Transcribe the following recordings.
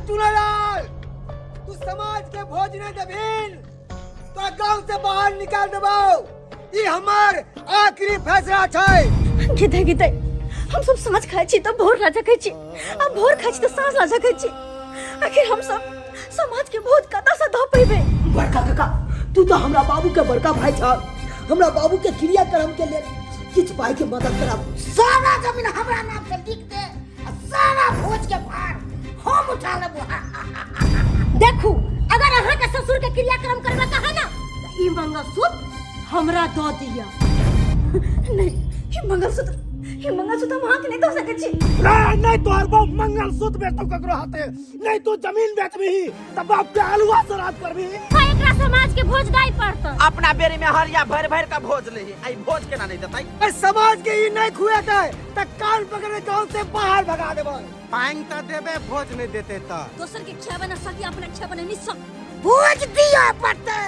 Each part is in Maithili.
चुनालाल, तू समाज के भोज नहीं देबीन तो गांव से बाहर निकाल देबो। ई हमर आखिरी फैसला छै। गीते गीते, हम सब साँझ खाइ छी तऽ भोर ना जगै छी, आ भोर खाइ छी तऽ साँझ ना जगै छी। आखिर हम सब समाज के भोज कतऽ से दऽ पेबै? बड़का काका, तू तो हमरा बाबू के बड़का भाई छ। हमरा बाबू के क्रियाक्रम के लेल किछु पाई के मदद करब। सारा जमीन हमरा नाम से लिख दे आ सारा भोज के भार हम उठा लेबो। देखू, अगर अहाँ के ससुर के क्रियाक्रम करबे के है ना, तऽ ई मंगलसूत्र हमरा दऽ दिअ। नहीं, ई मंगलसूत्र, ई मंगलसूत्र हम अहाँ के नहीं दऽ सकै छी। नहीं नहीं, तोहर बाप मंगलसूत्र बेचतो ककरो हाथे नहीं। तू जमीन बेचबी त बाप के आलुआ श्राद्ध करबी। हाँ, एकरा समाज के भोज दाई पड़त। अपना बेरी में हरिया भर भर का भोज ले आई, भोज केना नहीं देतै? ए, समाज के ई नहीं खुएतै त कान पकड़ के गांव से बाहर भगा देबै। पानि तऽ देबे, भोज नहीं देते तऽ दोसर के खियाबे ना सकी, अपना खियाबे ना निसक। भोज दिया पड़तै।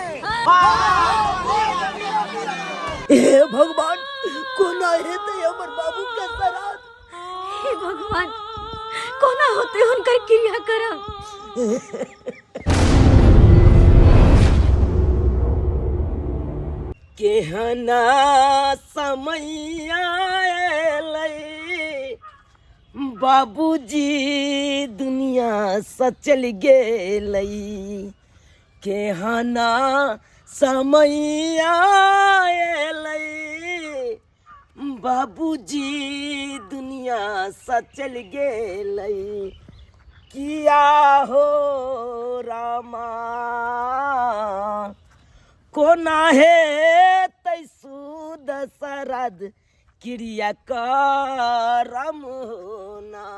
हे भगवान, कोना हेतै हमर बाबू के श्राद्ध? हे भगवान, कोना होते हुनकर क्रियाक्रम? केहना समय आएलै, बाबूजी दुनिया से चल गेलै। केहना समय आएलै, बाबूजी दुनिया से चल गेलै। किया हो रामा, कोना हेतै सुद शरद क्रिया करम होना?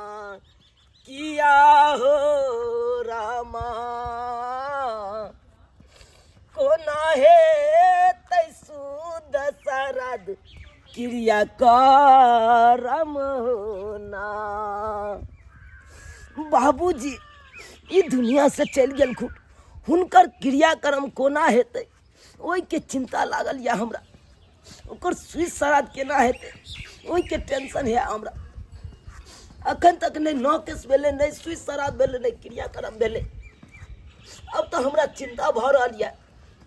किया हो रामा, कोना हेतै सुद शरद क्रिया करम होना? बाबूजी ई दुनिया से चलि गेलखुन, हुनकर क्रियाक्रम कोना हेतै ओहिके चिन्ता लागल यऽ हमरा। ओकर सुइ श्राद्ध केना हेतै ओहिके टेंशन है हमरा। अखन तक नहि नौ केस भेलै, नहि सुइ श्राद्ध भेलै, नहि क्रियाक्रम भेलै। अब तऽ हमरा चिन्ता भऽ रहल यऽ,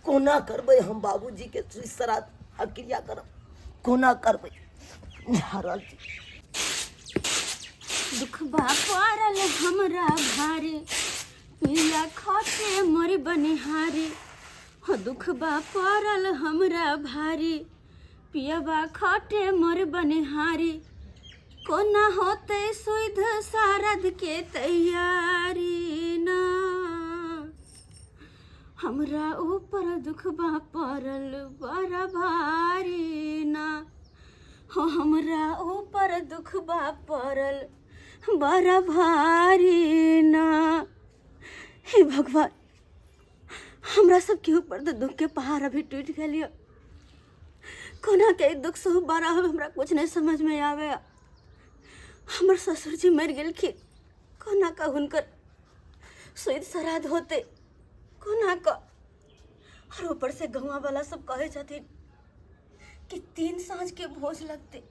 कोना करबै हम बाबूजीके सुइ श्राद्ध आ क्रियाक्रम कोना करबै जा रहल छी। दुखबा पड़ल हमरा भारी, पिया खटे मोर बनिहारी। हो दुखबा पड़ल हमरा भारी, पियबा खटे मोर बनिहारी। कोना होते सुध शारद के तैयारी ना? हमरा ऊपर दुखबा पड़ल बड़ा भारी ना। हो हमरा ऊपर दुखबा पड़ल बड़ा भारी ना। हे भगवान, हमरा सबके ऊपर तऽ दुख के पहाड़ अभी टूटि गेल यऽ। कोना के ई दुख से उबारा होब, हमरा कुछ नहीं समझ में आवे। हमर ससुर जी मरि गेलखिन, कोना का हुनकर सुध श्राद्ध होते, कोना का? और ऊपर से गौवा वाला सब कहे छथिन कि 3 साँझ के भोज लगते,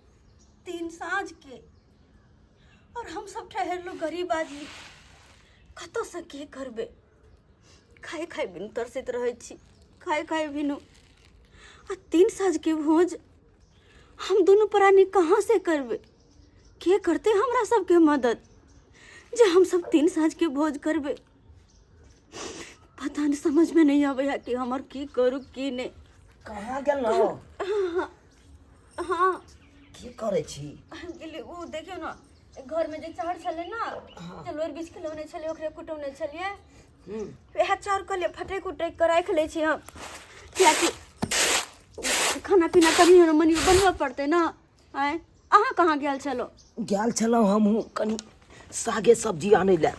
3 साँझ के। और हम सब ठहरलू गरीब आदमी, कतऽ से की करबै? खाए खाए बिनु तरसैत रहै छी, खाए खाए बिनु। आ 3 साँझ के भोज हम दुनू प्राणी कहाँ से करबै? के करतै हमरा सबके मदद जे हम सब 3 साँझ के भोज करबै? पता नहीं, समझ में नहीं आबै कि हमर की करू की नहीं। कहाँ गेलहुँ? हाँ। की करै छी? हम गेली, ओ देखियौ ने, घर में जे चाउर छलै ने, चलोर बीछ के लौने छलियै, ओकरे कुटौने छलियै। वएह चाउर कहलियै फटकि उटकि कऽ राखि लै छी हम, कियाकि खाना पीना कनि मनि बनबऽ पड़तै ने। आँय, अहाँ कहाँ गेल छलहुँ? गेल छलहुँ हमहूँ कनि सागे सब्जी आनै लए।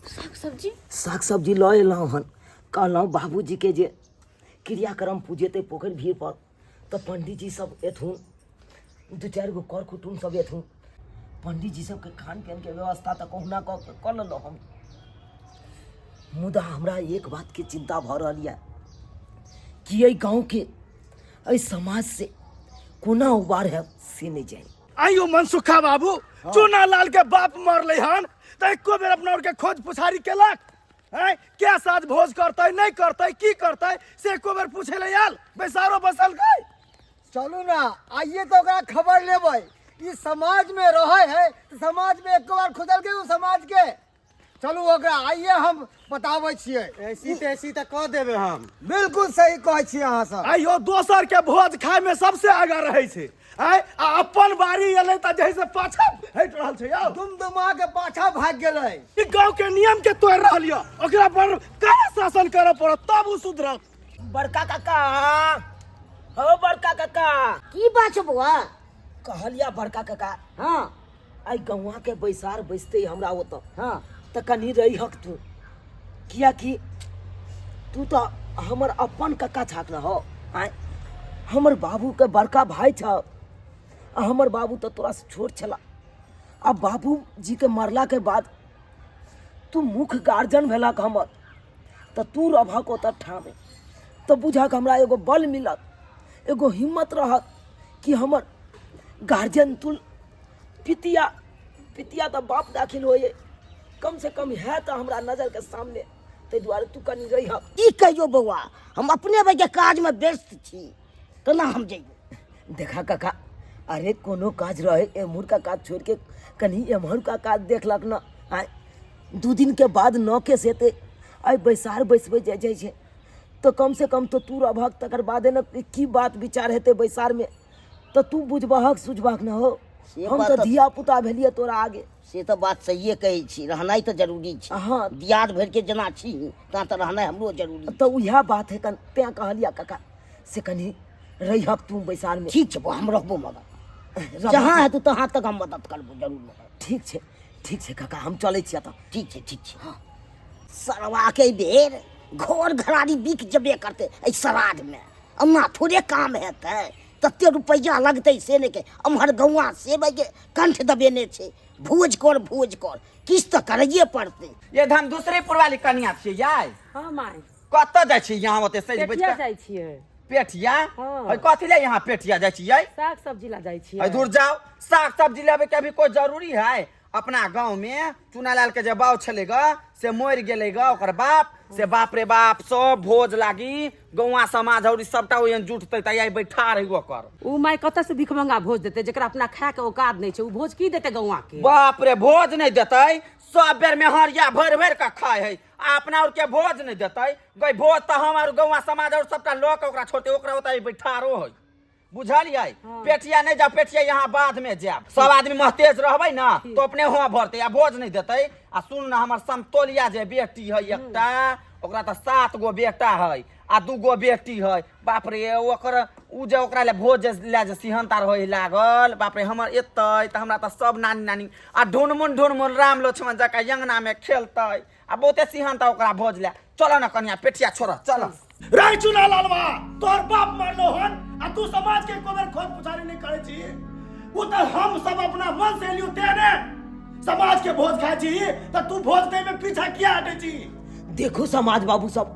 साग सब्जी? साग सब्जी लऽ एलहुँ हन। कहलहुँ बाबूजीके जे क्रियाक्रम पूजेतै पोखरि भीड़ पर तऽ पंडीजी सब एथुन, दू चारि गो कर कुटुम सब एथुन। पंडीजी सबके खान पियनके व्यवस्था तऽ कहुना कऽ के कऽ लेलहुँ हम, मुदा हमरा एक बातके चिन्ता भऽ रहल यऽ कि एहि गाँवके एहि समाज से कोना उबार है से नहि जानि। आइयो मनसुखा बाबू, चूना लाल के बाप मरले हन तऽ एको बेर अपना और के खोज पुछारी केलक? हैं क्या साथ भोज करतै नहीं करतै की करतै से एको बेर पूछे ले आयल बैसारो बसल गई। चलू ना आइए तो ओकरा खबर लेबै। ई समाज में रहे है तो समाज में एक बार खुदल के समाज के चलू ओकरा आइए हम बताबै छियै। ऐसी तैसी तऽ कऽ देबै हम। बिल्कुल सही कहै छियै अहाँ सब। आइयो दोसर के भोज खाय में सबसे आगा रहै छै आय आ अपन बारी एलै तऽ जे से पाछा हटि रहल छै यौ। दुमदुमा के पाछा भागि गेलै। ई गांव के नियम के तोड़ि रहल यऽ, ओकरा पर कड़ा शासन करऽ पड़त तब ओ सुधरत। बड़का काका हो बड़का काका। की बात छौ बौआ? कहलिया बड़का काका। हाँ। आई गौवा के बैसार बैसते हमरा ओतऽ। हाँ। तऽ कनी रहिहक तू, कियाकि तू तऽ हमर अपन कक्का छाक न हो। आय हमर बाबू के बड़का भाई छ आ हमर बाबू तऽ तोरा से छोट छला। आ बाबू जी के मरला के बाद तू मुख्य गार्जियन भेलक हमर, तऽ तू रहबहक ओतऽ ठामे तऽ बुझक हमरा एगो बल मिलत, एगो हिम्मत रहत कि हमर गार्जियन तू पितिया पितिया तऽ बाप दाखिल होइए, कम से कम है तऽ हमरा नजर के सामने, ताहि दुआरे तू कनी रहिह। की कहियो बौआ, हम अपने बजे काज में व्यस्त छी, केना हम जइबो? देखा काका, अरे कोनो काज रहे एम्हर का काज छोड़ के कनी एम्हर का काज देखलक न। आय 2 दिन के बाद न केस हेतै, आइ बैसार बैसबै जाइ जाइ छै तऽ कम से कम तऽ तू रहबहक, तकर बादे न की बात विचार हेतै बैसार में तऽ तू बुझबहक सुझबहक न हो। से हम बात तऽ तऽ धिया पुता भेलियै तोरा आगे। से तऽ बात सहिए कहै छी, रहनाइ तऽ जरूरी छै। हाँ। दियाद भरि के जेना छी ता तऽ रहनाइ हमरो जरूरी तऽ उएह बात है, तें कहलिया काका से कनी रहिहक तू बैसार में। ठीक छै बौआ, हम रहबो मगर रहबो। जहाँ हेतौ तहाँ तक हम मदद करबो जरूर मदद। ठीक छै, ठीक छै काका, हम चलै छियै तऽ। ठीक छै, ठीक छै। हाँ सरवा के बेर घर घरारी बिक जेबे करतै एहि श्राद्ध में, अम्मा थोड़े काम हेतै, तते रुपैआ लगतै से नहि के एम्हर गौआ से के कंठ दबेने छै, भोज कर भोज कर, किछु तऽ करैए पड़तै। ये हम दूसरे पुरवाली कनिया छियै याय। हाँ माय। कतऽ जाइ छी यहाँ ओते सजि बजि पेटिया कऽ? जाइ छियै। पेटिया? हाँ। है कथी ले यहाँ पेटिया जाइ छियै? साग सब्जी ला जाइ छियै। है दूर जाओ, साग सब्जी लेबे के अभी कोई जरूरी है? अपना गांव में चुनालाल के जे बाऊ छलै ग से मरि गेलै ग, ओकर बाप से बाप रे बाप सब भोज लागी गौआ समाज और सबटा ओहन जुटतै त आइ बैठा रही ओकर। उ माय कतऽ से भिखमंगा भोज देतै जेकरा अपना खाय के औकात नहि छै, उ भोज की देतै गौआ के? बाप रे भोज नहि देतै, सब बेर मेहरिया भरि भरि के खाय है आ अपना और के भोज नहि देतै गई। भोज तऽ हम और गौआ समाज और सबटा लऽ के ओकरा छोड़तै, ओकरा ओतऽ बैठारो है, बुझलियै? पेटिया नहीं जाओ, पेटिया यहाँ बाद में जायब, सब आदमी महतेज रहबै ना तो अपने हुआ भरतै आ भोज नहीं देतै। आ सुन ना, हमर समतोलिया जे बेटी है एकटा, ओकरा तऽ 7 गो बेटा है आ 2 गो बेटी है। बाप रे ओकर उ जे ओकरा ले भोज ले जे सिहन्ता रहै लागल, बाप रे हमर एतै तऽ हमरा तऽ सब नानी नानी आ ढुनमुन ढुनमुन राम लक्ष्मण जकाँ अंगना में खेलतै आ बहुते सिहन्ता ओकरा भोज ले। चलो ना कनिया पेटिया छोड़ चलो। रे चुना लालवा, तोहर बाप मरलो हन आ तू समाज के एको बेर खोज पुछारी नहीं करे छी। उ त हम सब अपना मन से एलियो ते ने समाज के भोज खाय छी, त तू भोज दे में पीछा किया हटे छी? देखो समाज बाबू सब,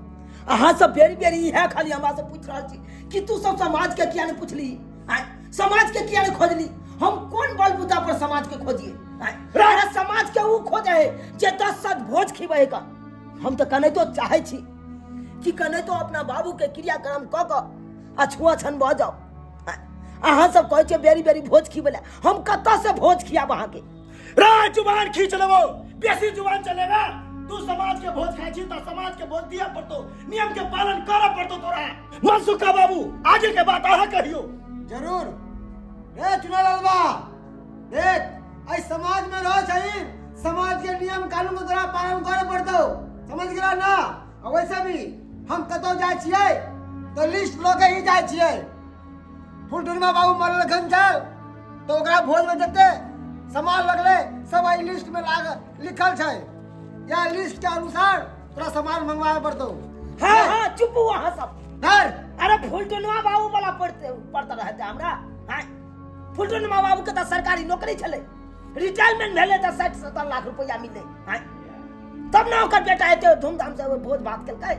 अहाँ सब बेरी बेरी इएह खाली हमरा से पूछ रहल छी कि तू सब समाज के किया नहीं पूछली, आय समाज के किया नहीं खोजली? हम कोन बल बूता पर समाज के खोजिए? आय अरे समाज के उ खोजे है जे 10 सात भोज खिबै का। हम तऽ कनाहितो चाहै छी कि कनाहितो अपना बाबू के क्रियाक्रम कऽ कऽ आ छुआ छन भऽ जाउ। अहाँ सब कहै छियै बेरी बेरी भोज खिबै लए, हम कतऽ से भोज खियाब अहाँके? रे जुबान खींच लेबो, बेसी जुबान चलेगा। तू समाज के भोज खाइ छी तऽ समाज के भोज दिअ पड़तो, नियम के पालन करऽ पड़तो तोरा। मनसुखा बाबू आगे के बात अहाँ कहियो। जरूर। रे चुनालालबा, देख एहि समाज में रह छही, समाज के नियम कानून के तोरा पालन करे पड़तो, समझ गेला ना? आ वैसे भी हम कतौ जाइ छियै तऽ लिस्ट लऽ के ही जाइ छियै। फुलटुनमा बाबू मरलखन छल तऽ ओकरा भोज में जते सामान लगलै सब एहि लिस्ट में लिखल छै, या लिस्ट के अनुसार तोरा सामान मंगवाए पड़तो। हाँ हाँ चुप हो अहाँ सब। धर। अरे फुलटुनमा बाबू वाला पढ़ते रहते हमरा। हाँ फुलटुनमा बाबू के तऽ सरकारी नौकरी छलै, रिटायरमेंट भेलै तऽ 60-70 लाख रुपया मिललै। हाँ तब ने ओकर बेटा एते धूमधाम से भोज भात केलकै।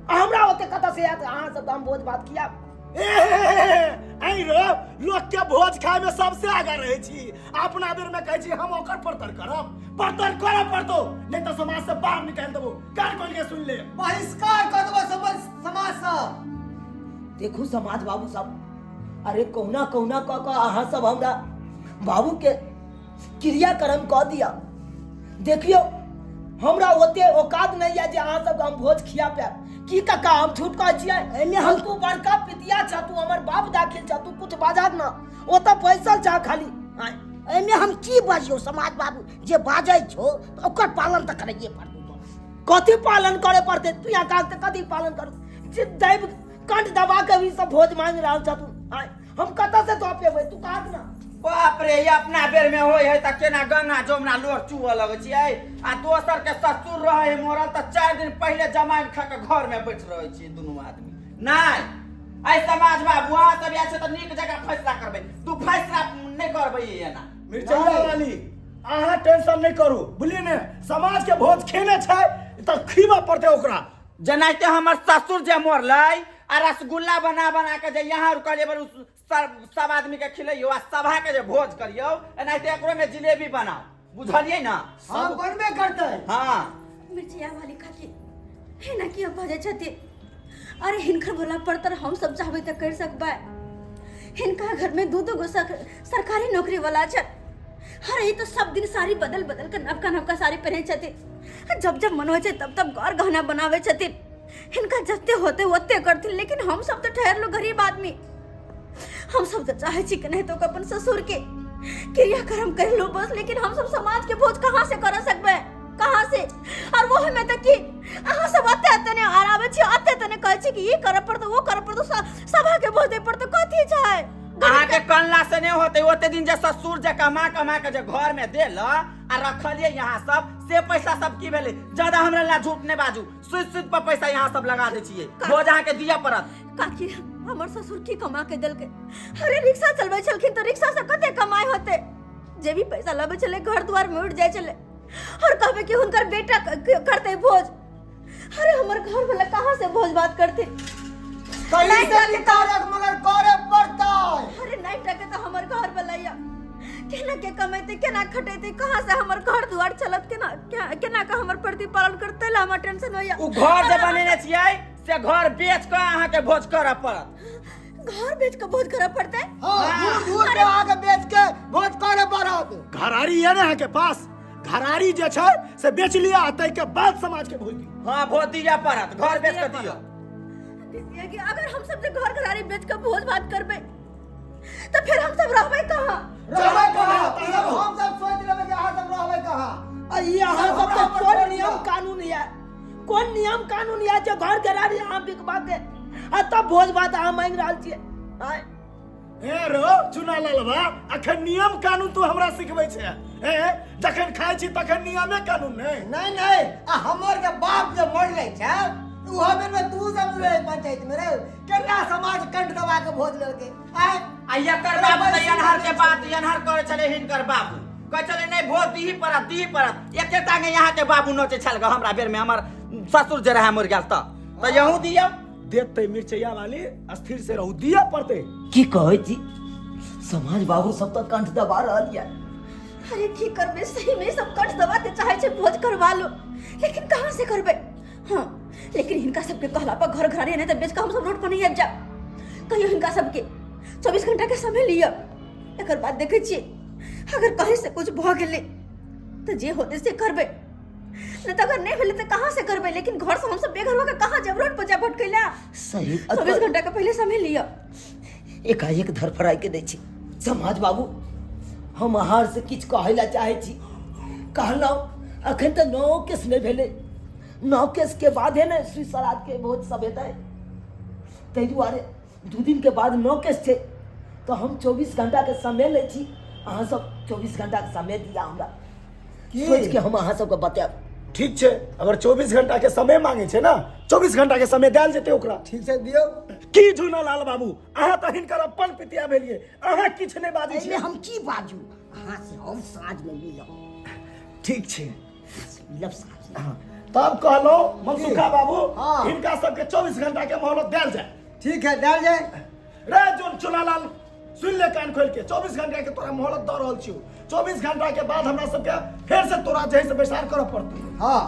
आ हमरा ओते कतऽ से आयत? अहाँ सब तऽ हम भोज भात खियाब। ए ऐ रो, लोक के भोज खाय में सबसे आगा रहै छी, अपना बेर में कहै छी हम ओकर परतर करब। परतर करऽ पड़तौ, नहीं तऽ समाज से बाहर निकालि देबो। कान खोल के सुन ले, बहिष्कार कर देबो समाज समाज से। देखू समाज बाबू सब, अरे कहुना कहुना कऽ कऽ अहाँ सब हमरा बाबू के क्रियाक्रम कऽ दिया। देखियौ हमरा ओते औकात नहीं है जे अहाँ सबके हम भोज खिया पायब। की काका हम झूठ कहै छियै? एहिमे हम तू बड़का पितिया छ, तू हमर बाप दाखिल छ, तू कुछ बाजत ना, ओ तऽ बैसल छ खाली। आँय। एहिमे हम की बजियौ समाज बाबू, जे बाजै छौ तऽ ओकर पालन तऽ करैए पड़तौ तोरा। कथी पालन करे पड़तै? तू यहाँ काज तऽ कथी पालन करू? जे दैव कंठ दबा के भी सब भोज मांग रहल छ तू। आँय, हम कतऽ से दऽ पेबै? तू कहत ना। बाप रे, ई अपना बेर में होय है तऽ केना गंगा जमुना लोर चुअ लगै छियै, आ दोसर के ससुर रहै है मरल तऽ 4 दिन पहिले जमाइन खा के घर में बैठ रहै छियै दुनू आदमी। नहि एहि समाज बाबू, अहाँ सब आयल छै तऽ नीक जकाँ फैसला करबै, तू फैसला नहि करबै एना। मिर्चैया वाली, अहाँ टेंशन नहि करू, बुझलियै ने? समाज के भोज खेने छै तऽ खीबऽ पड़तै ओकरा। जेनाहिते हमर ससुर जे मरलै आ रसगुल्ला बना बना के जे यहाँ कहलियै बरू सब आदमी के खिलैयौ आ सभा के जे भोज करियौ, एनाहिते एकरो में जिलेबी बनाओ, बुझलियै ना? हम बनबे करतै। हाँ। मिर्चिया वाली काकी हे ना किया बजै छथिन? अरे हिनकर बोला पर तर हम सब चाहबै तऽ कर सकबै। हिनका घर में दू दू गो सरकारी नौकरी वाला छथि। अरे ई तऽ सब दिन साड़ी बदल बदल के नवका नवका साड़ी पहिरै छथिन, जब जब मन होइ छै तब तब गौर गहना बनाबै छथिन। हिनका जते होते ओते करथिन, लेकिन हम सब तऽ ठहरलो गरीब आदमी। हम सब तऽ चाहै छी कि नहीं तो अपन ससुर के क्रियाक्रम कर लो बस, लेकिन हम सब समाज के भोज कहाँ से कर सकबै, कहाँ से? और वो हमें तऽ की अहाँ सब अते अते ने आराबै छी, अते अते ने कहै छी कि ई करऽ पड़तौ वो करऽ पड़तौ, सभा के भोज दे पड़तौ, कथी छै? अहाँके कनला से नहीं होते। ओते दिन जे ससुर जे कमा कमा के जे घर में देल आ रखलिए यहाँ सब, से पैसा सब की भेलै? ज्यादा हमरा ला झूठ नहीं बाजू, सुद सुद पर पैसा यहाँ सब लगा दै छियै, भोज अहाँके दिअ पड़त। काकी हमर ससुर की कमा के देलकै? अरे रिक्शा चलबै छलखिन तऽ रिक्शा से कते कमाई होते? जे भी पैसा लबै छलै घर द्वार में उठि जाइ छलै। और कहबै कि हुनकर बेटा करतै भोज, अरे हमर घर वाला कहाँ से भोज भात करते? कहीं नहीं से भी करक मगर करे पड़तै। अरे नहीं टके तऽ हमर घर वाला या केना के कमेतै, केना खटेतै, कहाँ से हमर घर द्वार चलत, केना केना के हमर प्रतिपालन करतै? ला हमर टेंशन होइया। उ घर जे बनेने छियै से घर बेच कऽ अहाँके भोज करऽ पड़त। घर बेच के भोज करऽ पड़तै? हाँ, दूर दूर के आगे बेच के भोज करे पड़त। घरारी है ना अहाँके पास? घरारी जे छै से बेच लिअ आ ताहिके बाद समाज के भोज दियौ। हाँ, भोज दिअ पड़त, घर बेच कऽ दियौ। कि अगर हम सब जे घर घरारी बेच के भोज भात करबै तऽ फिर हम सब रहबै कहाँ? रहबै कहाँ? हम सब सोच लेबै कि अहाँ सब रहबै कहाँ। आ ई अहाँ सबके कोन नियम कानून यऽ? कोन नियम कानून यऽ जे घर घरारी अहाँ बिकबा के आ तब भोज भात अहाँ मांगि रहल छियै? आँय? ए रो चुना ललबा, अखन नियम कानून तू हमरा सिखबै छै? ए जखन खाइ छी तखन नियमे कानून नहि? नहीं नहीं, आ हमर के बाप जे मरले छै उहो बेर में तू सब रहे पंचायत में रे, केना समाज कंठ दबा के भोज लेलकै? आय आ एकर बाबू तऽ अनहर के बात अनहर करै छलै। हिनकर बाबू कहै छलै नहि भोज दीही पड़त, दीही पड़त। एके टांगे यहाँ के बाबू नोचै छल ग हमरा बेर में, हमर ससुर जे रहे मरि गेल तऽ यहूँ दियौ। देतै मिर्चैया वाली, स्थिर से रहू, दिअ पड़तै। की कहै छी समाज बाबू सब तऽ कंठ दबा रहल यऽ। अरे की करबै, सही में सब कंठ दबा के चाहे छै भोज करवा लो, लेकिन कहाँ से करबै? हाँ, लेकिन हिनका सबके कहला पर घर घरारी नहीं तऽ बेच के हम सब रोड पर नहीं आबि जायब। कहियो हिनका सबके 24 घंटा के समय लिअ, एकर बाद देखै छियै अगर कहीं से कुछ भऽ गेलै तऽ जे होतै से करबै, नहीं तऽ अगर नहीं भेलै तऽ कहाँ से करबै? लेकिन घर से हम सब बेघर होके कहाँ जायब? रोड पर जायब भटकै ला? सही। 24 घंटा के पहले समय लिअ। एकाएक धरफड़ाई के दै छी। समाज बाबू, हम अहाँ से किछु कहै लए चाहै छी। कहलहुँ अखन तऽ नओ केस नहि भेलै, नओ केस के बादे ने सुई सराद के भोज सब हेतै, ताहि दुआरे 2 दिन के बाद नओ केस छै, तऽ हम 24 घंटा के समय लै छी। अहाँ सब 24 घंटा के समय दिया हमरा, सोच के हम अहाँ सबके बतायब। ठीक छै, अगर 24 घंटा के समय मांगे छै ना, 24 घंटा के समय देल जेतै ओकरा। ठीक छै, दियौ। की झूना लाल बाबू, अहाँ तऽ हिनकर अपन पितिया भेलियै, अहाँ किछु नहि बाजै एहिमे छियै। हम की बाजू? अहाँ से हम साँझ में मिलब। ठीक छै, मिलब साँझ में। हाँ, तब कहलहुँ मनसुखा बाबू, हाँ। हिनका सबके 24 घंटा के मोहलत देल जाय। ठीक है, देल जाय। रे जोन चुनालाल, सुन ले कान खोल के, 24 घंटा के तोरा मोहलत दऽ रहल छियौ। 24 घंटा के बाद हमरा सबके फेर से तोरा जे है से बैसार करऽ पड़तै। हाँ।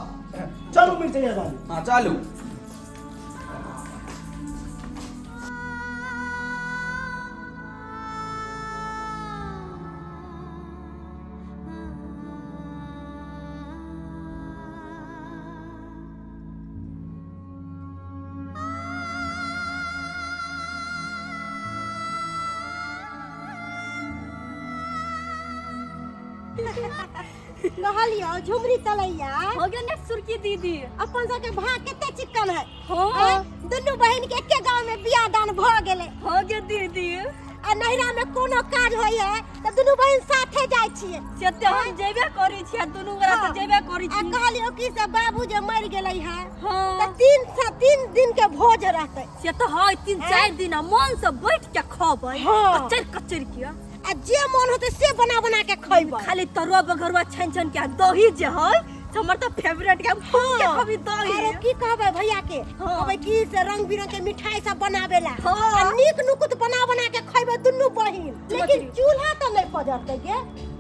चलू मिर्चैया बाबू। हाँ चलू। कहलियो झुमरी तलैया हो गया ने सुरकी दीदी। अपन सबके भाग कते चिक्कन है। हाँ। आँय, दुनू बहिन के एके गांव में बियाह दान भ गेलै। हो गया दीदी। आ नैहरा में कोनो काज होय है त दुनू बहिन साथे जाय छियै। से ते हम जेबे करै छियै, आ दुनू गोरा तऽ जेबे करै आ छियै। कहलियो कि से बाबू जे मरि गेलै है हाँ। त 3 दिन के भोज रहतै। से तऽ है 3-4 दिन आ मन से बैठ के खबै। हाँ। कचर कचर के। आ जे मन होतै से बना बना के खैबै। खाली तरुआ बघरुआ छानि छानि के आ दही जे है से हमर तऽ फेवरेट के, हम खूब के खबी दही। अरे की कहबै भैया के? हाँ। कहबै की से रंग बिरंग के मिठाई सब बनाबेला। हाँ। आ नीक नुकुत बना बना के खैबै दुनू बहिन। लेकिन चूल्हा तऽ नहि पजरतै गे।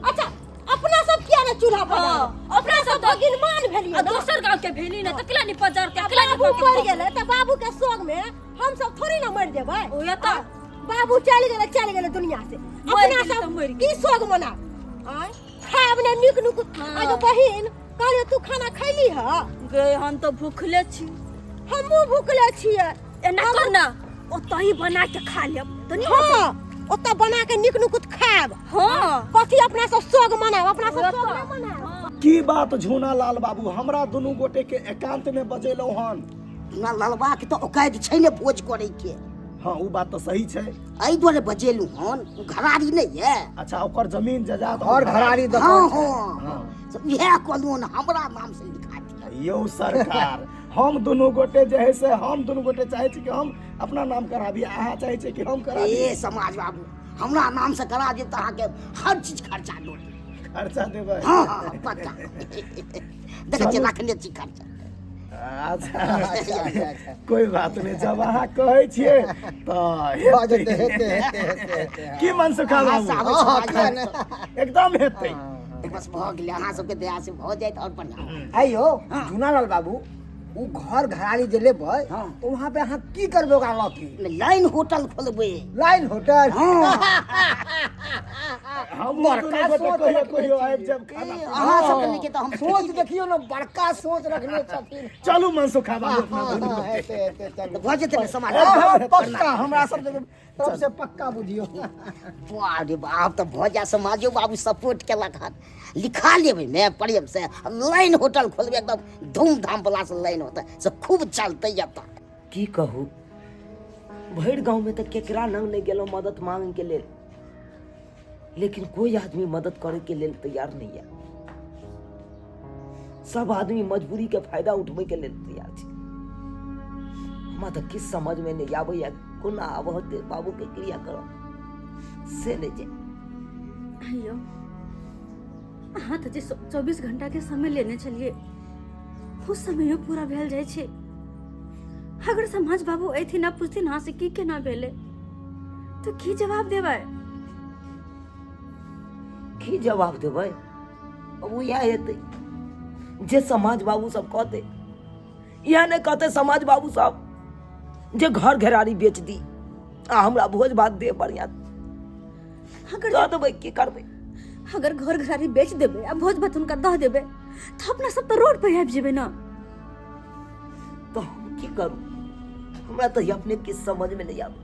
अच्छा अपना सब किया ने चूल्हा पजारबै? हाँ। अपना सब भगिनमान भेलियै आ ना। दोसर गांव के भेली ने तऽ केला नहि पजरतै, आ केला नहि बाबू पकड़तै? मरि गेलै तऽ बाबू के शोक में हम सब थोड़ी ना मरि जेबै। ओहे तऽ। बाबू चलि गेलै, चलि गेलै दुनिया से। मरि अपना गेलै सब तऽ मरि की शोक मनाब? आँय, खायब ने नीक नुकुत। हाँ। आगे बहिन कहलियो तू खाना खैली ह? गे हम तऽ भूखले छी। हमहूँ भूखले छियै। एना कर ना, ओतही बना के खा लेब तऽ नीक हाँ, होतै। ओतऽ बना के नीक नुकुत खायब। हाँ। कथी अपना सब शोक मनाब? अपना सब ओतऽ। शोक नहि मनाब। की बात झूना लाल बाबू, हमरा दुनू गोटे के एकांत में बजेलहुँ हन? झूना लालबा के तऽ औकात छै ने भोज करे के। हाँ ओ बात तऽ सही छै। एहि दुआरे बजेलहुँ हन, ओ घरारी नहि ये। अच्छा ओकर जमीन जायदाद घर घरारी दऽ हाँ, कऽ छै। हाँ, हाँ। से इएह कहलहुँ हन, हमरा नाम से लिखा दिअ। यौ सरकार, हम दुनू गोटे जे है से हम दुनू गोटे चाहै छी कि हम अपना नाम कराबी, अहाँ चाहै छी कि हम कराबी। ए समाज बाबू, हमरा नाम से करा देब तऽ अहाँके हर चीज खर्चा दऽ देब। खर्चा देबै? हाँ, हाँ, पक्का। देखै छियै रखने छी खर्चा। अच्छा, अच्छा, अच्छा, अच्छा। कोई बात नहीं, जब अहाँ कहै छियै तऽ भऽ जेतै, हेतै, हेतै, हेतै, हेतै, की मनसुखा अहाँ बाबू? से आबै हाँ, समाज किया बाबू। नहि? एकदम हेतै। तऽ बस भऽ गेलै, अहाँ सबके दया से भऽ जायत आओर बढ़िआँ। आइयो झूनालाल बाबू, उ घर घरारी जे लेबै हाँ। तऽ वहाँ पे अहाँ की करबै ओकरा लऽ के? लाइन होटल खोलबै। Line hotel? हाँ। हम बड़का दुनू गोटे सोच कहियो रखने कहियो छियै। आबि जायब खाना। अहाँ सबके लेके तऽ हम सोच देखियौ ने, बड़का सोच रखने छथिन। चलू मनसुखा बाबू, अपना हाँ, दुनू हाँ, गोटे। हेतै, हेतै, चलू। भऽ जेतै ने समाज? हाँ, हाँ, पक्का, हमरा सब तरफ से पक्का बुझियौ। बाप रे बाप, तऽ भऽ जाय समाजो बाबू सपोर्ट केलक हन। लिखा लेबै ने प्रेम से, लाइन होटल खोलबै एकदम धूमधाम वाला से, लाइन होतै से खूब चलतै एतऽ। की कहू, भरि गाँवमे तऽ केकरा लग नहि गेलहुँ मदद मांगैके लेल, लेकिन कोई आदमी मदद करैके लेल तैयार नहि यऽ। सब आदमी मजबूरी के फायदा उठबैके लेल तैयार छै। हमरा तऽ किछु समझमे नहि आबैया कोना आब होतै बाबूके क्रियाक्रम से नहि छै। यौ अहाँ तऽ जे 24 घंटा के समय लेने छलियै ओ समयो पूरा भेल जाइ छै। अगर समाज बाबू अयथिन आ पुछथिन अहाँ से की केना भेलै तऽ की जवाब देबै? की जवाब देबै? अब इएह हेतै जे समाज बाबू सब कहतै। इएह नहि कहतै समाज बाबू सब जे घर घेरारी बेच दी आ हमरा भोज भात दे बढ़िया अगर दऽ देबै, की करबै? अगर घर घरारी बेच देबै आ भोज भात हुनका दऽ देबै तऽ अपना सब तऽ रोड पर आबि जेबै ने। तऽ हम की करू? हमरा तऽ अपने किछु समझमे नहि आबै।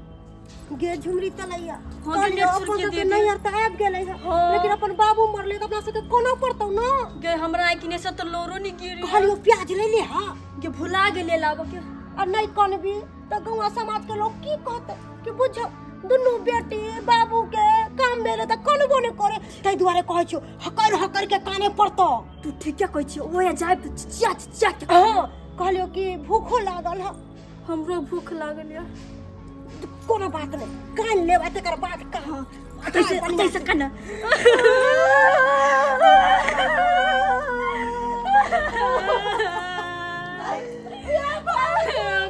गे झुमरी तलैया, हाँ, कहलियौ गे, अपन सुरके सबके दीदी। नैहर तऽ आबि गेलै हँ, हाँ। लेकिन अपन बाबू मरलै तऽ अपना सबके कोना पड़तौ ना? गे हमरा आँखि ने से तऽ लोरो नहीं गिरी। कहलियौ प्याज ले ले। हाँ गे भुला गेलै लाबऽ के। आ नहि कनबी तऽ गौआ समाज के लोग की कहतै कि बुझो दुनू बेटी बाबू के काम भेलै तऽ कनबो नहि करे। ताहि दुआरे कहै छियौ हकर हकर के काने पड़तौ। तू ठीके कहै छियै, ओया जायब तऽ चिचिया चिचिया के। हाँ कहलियौ कि भूखो लागल हँ। हमरो भूख लागल यऽ। कोनो बात नहि, कान लेब आ तकर बाद कहाँ। कैसे कैसे कान?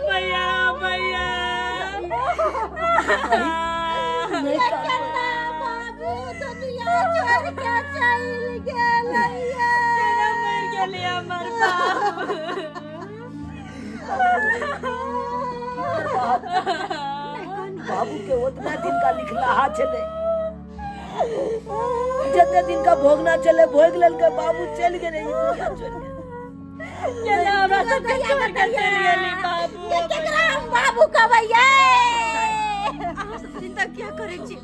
भैया भैया। नहीं कानू। बाबू दुनिया छोड़ के चल गेलैया। केना मरि गेलै हमर बाबू। बाबू के उतना दिन का लिखलाहा छलै, जते दिन का भोगना चले भोग लेलकै, बाबू चलि गेलै ई दुनिया छोड़ि के। केना हमरा सबके छोड़ के चलि गेलै बाबू। ये केकरा हम बाबू कहबैयै? अहाँ सब चिंता किया करै छी?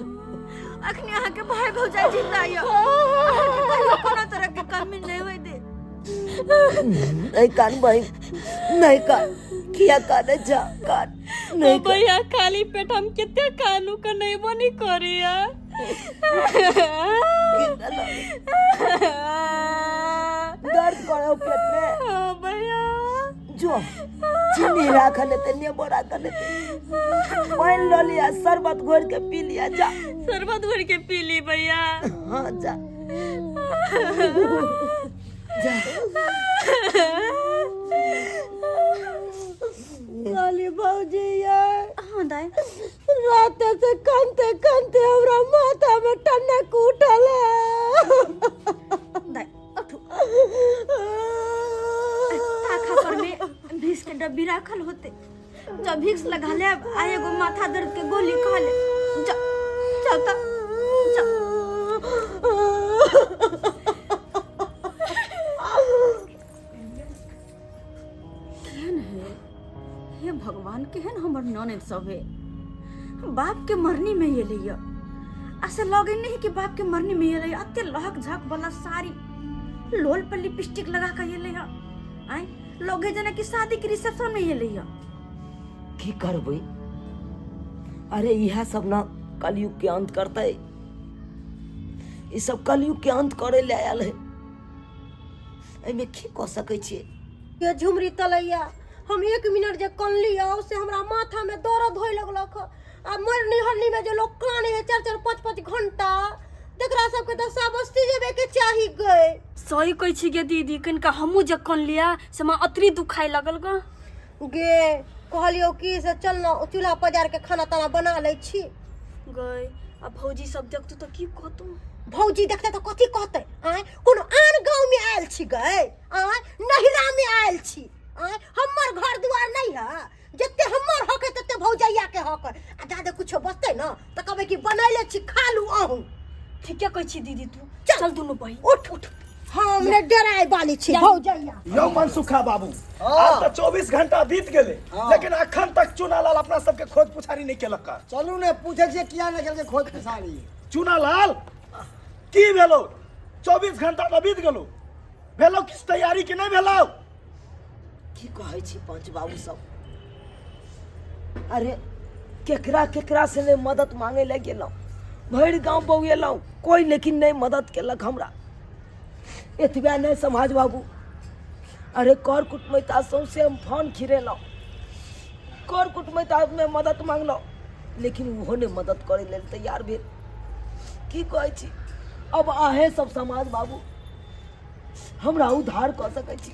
अखनी अहाँके भाय भौजाइ जिंदा यऽ, अहाँके कहियो कोनो तरह के कमी नहि होय दे। नहीं कान बहिन, नहीं कान, किया काने जा कान नहीं कान। भैया खाली पेट हम कते कानू के नहीं बनी करिया। दर्द करो पेट में। हाँ भैया। जो चीनी राख लेते, नेबो राख लेते, पानी ल लिया, शरबत घोर के पी लिया, जा। शरबत घोर के पी ली भैया। हाँ जा जा। साली भौजी ये हाँ दाई। रात से कानते कानते हमरा माथा में टनक उठल है। दाई उठू, ताखा पर में भिक्स के डब्बी राखल होते, जब भिक्स लगा ले आ एगो माथा दर्द के गोली खा ले। जा जाओ त जा। केहन है हे भगवान, केहन हमर ननद सब है। बाप के मरनी में एलै यऽ आ से लगे नहीं कि बाप के मरनी में एलै। अते लहक झक वाला साड़ी, लोल पर लिपस्टिक लगा के एलै हँ। आय लगे जेना कि शादी के रिसेप्शन में एलै हँ। की करबै? अरे इएह सब ना कलयुग के अंत करतै। ई सब कलयुग के अंत करे ले आयल है। एहिमे की कऽ सकै छियै? ये झुमरी तलैया, हम 1 मिनट जे कनली से हमरा माथा में दर्द होय लगलक। आ मरनी हरनी में जे लोग काने है 4 4 5 5 घंटा, तकरा सबके तऽ साबस्ती जेबे के चाही गए। सही कहै छी गे दीदी, कनिका हमहूँ जे कनलिया से हमरा अतरी दुखाइ लगल ग। गे कहलियौ कि से चल न चूल्हा पजार के खाना ताना बना लै छी। गए आ भौजी सब देखतौ तऽ की कहतौ? भौजी देखतै तऽ कथी कहतै? आँय कोनो आन गाँव में आयल छी गए? आँय नहिरा में आयल छी? आँय हमर घर दुआर नहीं है? जते हमर हक है तते भौजैया के हक है। आ जादे कुछो बचतै न तऽ कहबै कि बनैले छी खा लू अहूँ। ठीके कहै छी दीदी तू। चल। चल दुनू बहिन। उठ उठ, हम ने डराय वाली छी भौजैया। यौ मनसुखा बाबू, आब तऽ 24 घंटा बीत गेलै, लेकिन अखन तक चुनालाल अपना सबके खोज पुछारी नहि केलक। चलू ने पूछै छियै किया नहि केलकै खोज पुछारी। चुनालाल की भेलो? 24 घंटा तऽ बीत गेलो, भेलो किछु तैयारी कि नहि भेलो? की कहै छी पंच बाबू सब? अरे केकरा केकरा से नहि मदद मांगे लए गेलहुँ, भरि गाँव बौएलहुँ, कोई लेकिन नहि मदद केलक हमरा। एतबे नहि समाज बाबू, अरे कर कुटमैता सौंसे हम फोन खिरेलहुँ, कर कुटमैतामे मदद मांगलहुँ, लेकिन ओहो नहि मदद करै लेल तैयार भेल। की कहै छी? अब अहें सब समाज बाबू हमरा उद्धार कऽ सकै छी।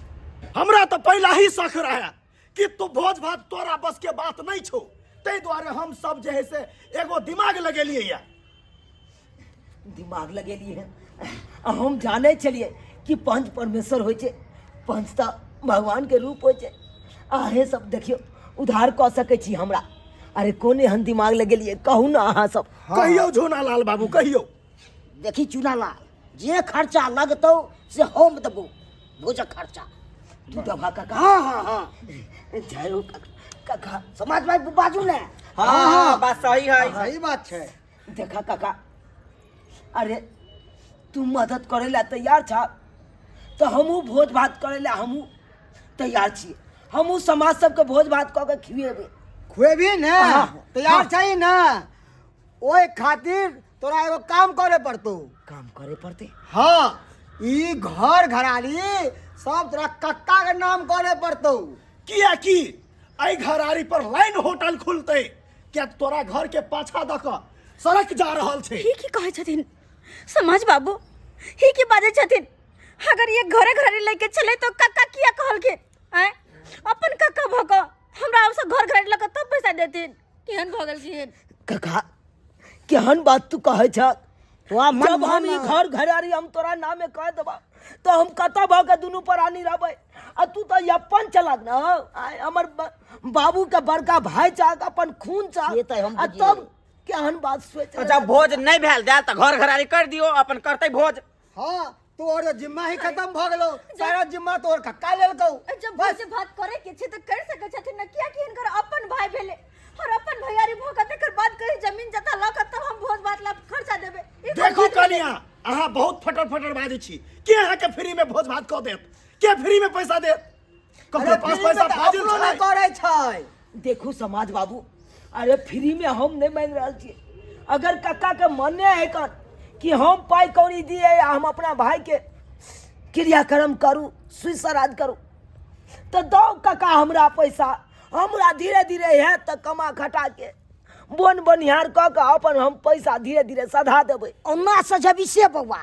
हमरा तऽ पहिला ही शक रहे कि तू भोज भात तोरा बस के बात नहीं छौ, ताहि दुआरे हम सब जे है से एगो दिमाग लगेलियै या। दिमाग लगेलियै हन आ हम जानै छलियै कि पंच परमेश्वर होइ छै, पंच तऽ भगवान के रूप होइ छै। अहें सब देखियौ उद्धार कऽ सकै छी हमरा। अरे कोन एहन दिमाग लगेलियै कहू ने अहाँ सब। कहियौ झूनालाल बाबू कहियौ। देखी चूनालाल, जे खर्चा लगतौ से हम देबो, भोजक खर्चा। तू दबा काका। हाँ हाँ हाँ। जय हो काका। काका समाज भाई बाजू ने। हाँ हाँ बात सही है। सही बात छै। देखा काका, अरे तू मदद करे ला तैयार छा तो हमहूँ भोज भात करे ला हमहूँ तैयार छी। हमहूँ समाज सबके भोज भात कऽ के खिएबै। खुएबी ने? हाँ। तैयार छै ने? ओहि खातिर तोरा एगो काम करे पड़तौ। काम करे पड़तै? हाँ, ई घर घरारी सब तोरा कक्का के नाम करे पड़तौ। किया कि एहि घरारी पर लाइन होटल खुलतै, किया तोरा घर के पाछा दऽ कऽ सड़क जा रहल छै। ही की कहै छथिन समाज बाबू? ही की बाजै छथिन? अगर ये घरे घरे लेके चले तो कक्का किया कहलखिन? आँय अपन कक्का भऽ कऽ हमरा से घर घरे लऽ कऽ तब पैसा देथिन? केहन भऽ गेलखिन कक्का? केहन बात तू कहै छह तोरा मन जब हम ई मान। घर घरारी हम तोरा नामे कह देबा तो हम कतऽ भऽ के दुनू प्राणी रहबै आ तू तऽ अपन चलक न आय हमर बाबू के बड़का भाई चाहक अपन खून चाहक से तऽ हम आ बुझियै। तब केहन बात सोच तो जब भोज नहीं भेल दाल तो घर घरारी कर दियो अपन करते भोज। हाँ तोहर जिम्मा ही खत्म भ गेलो, सारा जिम्मा तोहर कक्का लेलकौ। जब भोज भात करे के छै त कर सकै छथिन न, किया कि हिनकर अपन भाई भेले और अपन भैयारी भ के तकर बाद कहीं जमीन जता ल के तब हम भोज भात ला खर्चा देबे। ई कोन देखू बात भेलै? कनिया, अहाँ बहुत फटर फटर बाजै छी। के अहाँके फ्री में भोज भात कऽ देत? के फ्री में पैसा देत? ककरो अरे पास फ्री में पैसा तऽ फाजिल अपनो नहि छै। करै छै। देखू समाज बाबू, अरे फ्री में हम नहीं मांगि रहल छियै। अगर कक्का के मने है कन कि हम पाइ कौड़ी दिए आ हम अपना भाई के क्रियाक्रम करू, सुई श्राद्ध करू, तऽ दौ कक्का हमरा पैसा, हमरा धीरे धीरे हैत तऽ कमा खटा के बोन बनिहार कऽ के अपन हम पैसा धीरे धीरे सधा देबै। ओना सजबी से बौआ,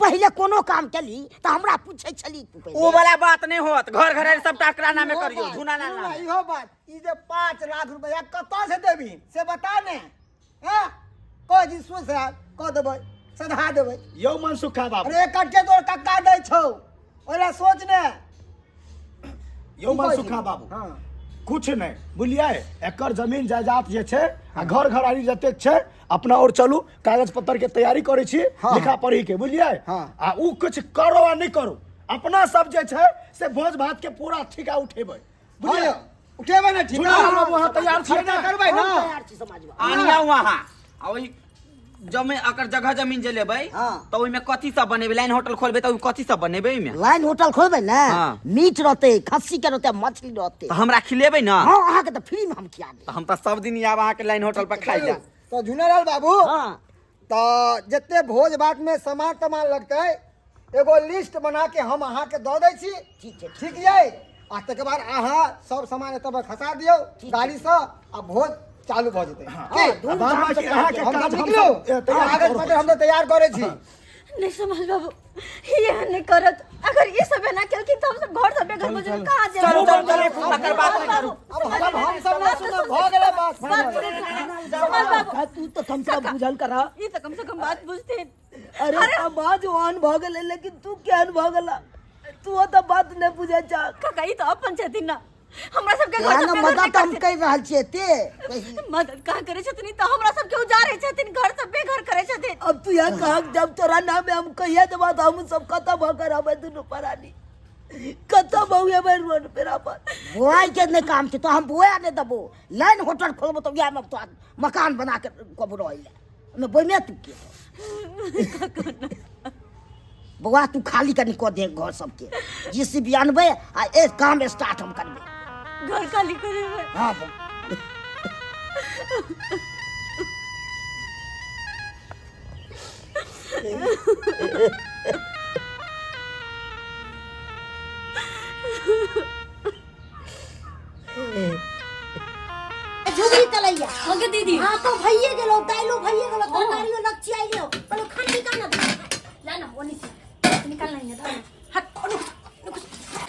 पहिले कोनो काम केली तऽ हमरा पूछै छली तू पहिले। ओ वाला बात नहीं होत, घर घर सबटा एकरा नामे इहो करियो, बात, झुना ना सुनू नामे। इहो बात, ई जे 5 लाख रुपया कतऽ से देबही से बता ने। हाँ कह जी सोच रहा कह देबै, सधा देबै। यौ मनसुखा बाबू। अरे कट्टे तोर कक्का दै छौ, ओला सोच ने। यौ मनसुखा बाबू। हाँ। कुछ नहीं बुझलियै, एकर जमीन जायदाद जे छै आ घर घरारी जतेक छै अपना और चलू कागज पत्तर के तैयारी करै छी। हाँ। लिखा पढ़ी के, बुझलियै? हाँ। आ उ कुछ करो आ नहीं करो, अपना सब जे छै से भोज भात के पूरा ठीका उठेबै, बुझलियै? हाँ, उठेबै ने ठीका। झुना बाबू, अहाँ तैयार छियै ने? खर्चा करबै ना? हम तैयार छी समाज बाबू। आनिया वहाँ आ ओहि जमे अकर जगह जमीन जे लेबै। हाँ। तऽ ओहिमे कथी सब बनेबै? लाइन होटल खोलबै तऽ ओहिमे कथी सब बनेबै ओहिमे? लाइन होटल खोलबै ने। हाँ। मीट रहतै, खस्सी के रहतै, मछली रहतै। तऽ हमरा खिलेबै ने? हाँ, अहाँके तऽ फ्री में हम खिया देब। तऽ हम तऽ सब दिन आब अहाँके लाइन होटल पर खाइ जायब। तऽ झुनालाल बाबू। हाँ। तऽ जते भोज भात में सामान तमान लगतै एगो लिस्ट बना के हम अहाँके दऽ दै छी। ठीक छै। ठीक यै, आ तकर बाद अहाँ सब सामान एतऽ पर खसा दियौ गाड़ीसँ आ भोज चालू भऽ जेतै। की? आ बाद बाकी अहाँके हम काज सब हम निकलू, सब, तैयार कागज कऽ पत्र रहल हम तऽ तैयार करै छी। नहीं समाज बाबू, ये नहीं करत। अगर ये सब एना केलखिन तऽ हम सब घर से बेघर भऽ जेबै, कहाँ जेबै? चलू, चलू, चलू, तकर बात नहीं करू। अब हम सब ना सुनब, भऽ गेलै बात। बात सुनू, समाज बाबू। तू तऽ कम से कम बुझल करा। ई तऽ कम से कम बात बुझथिन। अरे समाज ओहन भऽ गेलै, लेकिन तू केहन भऽ गेला, तू तऽ बात नहि बुझै छह। काका, ई तऽ अपन छथिन ना, हमरा सबके घर तेहन से बेघर मदद नहि हम करथिन। कहि रहल छियै ते कही। मदद कहाँ करै छथिन? ई तऽ हमरा सबके उजारै छथिन, घर से बेघर करै छथिन। अब तू यहाँ कहा, जब तोरा नाम हम कहिया देबा तऽ हम सब कतऽ भऽ के रहबै? दुनू प्राणी कतऽ भऽ रोड पे अपन। बोआइ के नहि काम छै तऽ हम बोआ नहि देबो। लाइन होटल खोलबो तऽ उएहमे तोरा मकान बना के कबो रहै लए, ओहिमे बोइमे तू के बौआ, तू खाली कनि कऽ दे घर सबके, जे सी बी अनबै आ एक काम स्टार्ट हम करबै। घर खाली करेबै? हाँ बौआ। झुगरी तलैया। हाँ गे दीदी। हाँ तो भइए गेलो, दाइलो भइए गेलो, तरकारियो लच्ची आइ गेलो, पहिले खाना निकाल ना। ला ना ओनी से निकाल ना, धर ना। हट, रुक रुक।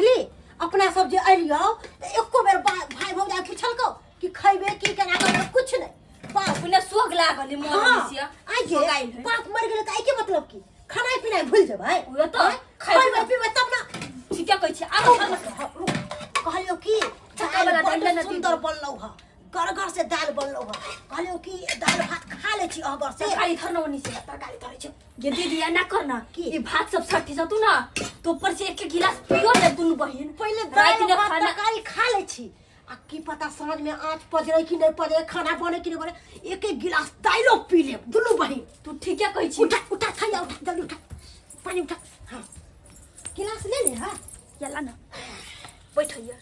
ली अपना सब जे एलियो तऽ एको बेर भाई भौजाई पुछलको कि खैबे की केना करबे, कुछ नहीं। बाप अपने सोग लागल है मोर। हाँ, मिसिया आइ सोग आइल गे है। बाप मर गेलै तऽ आइ के मतलब की खानाइ पिनाइ भूल जेबै? उहे तऽ, आँय? खैबै। खैबै पिबै तब ना। ठीके कहै छी, आब खाना। रुक, कहलियौ कि चक्का दालि वाला बड्ड दालि लेने सुन्दर बनलौ हँ, गरगर से दालि बनलौ हँ। कहलियौ कि दालि भात खा लै छी अहगर से। तरकारी धर ना ओनी से। तरकारी धरै छी। गे दीदी, एना कर ना। की? ई भात सब सटी जतु ना तो ऊपर से एक एक गिलास पियो ने दुनू बहिन। पहिले राति दालि में भात खाना तरकारी खा लै छी आ की पता साँझ में आँच पजरै कि नहि पजरै, खाना बने कि नहि बने, एक एक गिलास दालिओ पी लेब दुनू बहिन। तू ठीके कहै छी। उठा उठा थैया उठा, जल्दी उठा, पानी उठा। हाँ, गिलास ले ले। हाँ। चला ना, बैठ यार।